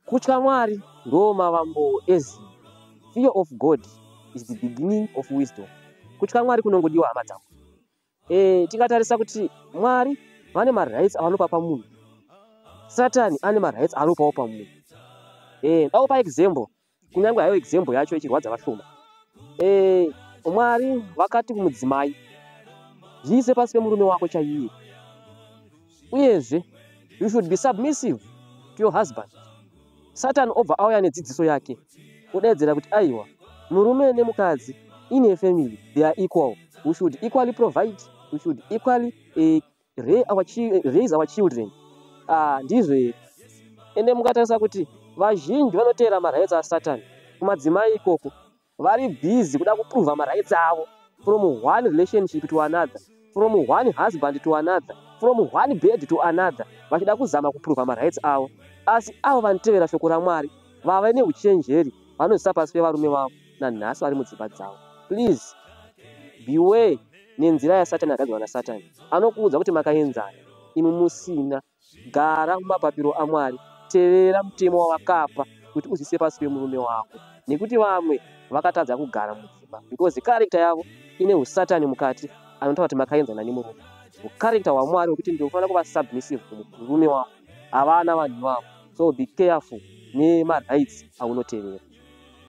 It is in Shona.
Kutya Mwari ndo mavambo ezivo. Fear of God is the beginning of wisdom. Kutya Mwari kunongodiwa, hama dzangu. Tikatarisa kuti Mwari vane marights avanopa pamunhu, Satani ane marights aanopawo pamunhu. Ndakupa example, kunyange hayo example yacho ichirwadza vashoma. Mwari vakati kumudzimai, "Zviise pasi pemurume wako chaiye, uyezve you should be submissive to your husband." Satani obva auya nedzidziso yake kudaidzira kuti, "Aiwa, murume nemukadzi in a family, they are equal. We should equally provide, we should equally raise our children." Ah, ndizvo here? Ende mukatarisa kuti vazhinji vanoteera marights aSatani kumadzimai ikoko, vari busy kuda kuprova marights avo from one relationship to another, from one husband to another, from one bed to another, vachida kuzama kuprova marights avo. Asi avo vanotevera shoko raMwari, vava neuchenjeri, vanozisa pasi pevarume vavo, nanhasi vari mudzimba dzavo. Please beware nenzira yaSatani yagadzirwa naSatani. Anokuudza kuti makaenzana, imi musina. Gara mumapapiro aMwari, tevera mutemo wavakapa kuti uzise pasi pemurume wako, nekuti vamwe vakatadza kugara mudzimba because character yavo ine usatani mukati. Anotaura kuti makaenzana nemurume, ucharacter hwaMwari wekuti ndinofanira kuva submissive kumurume wako, havana vanhu ivavo. So be careful nemarights aunotevera.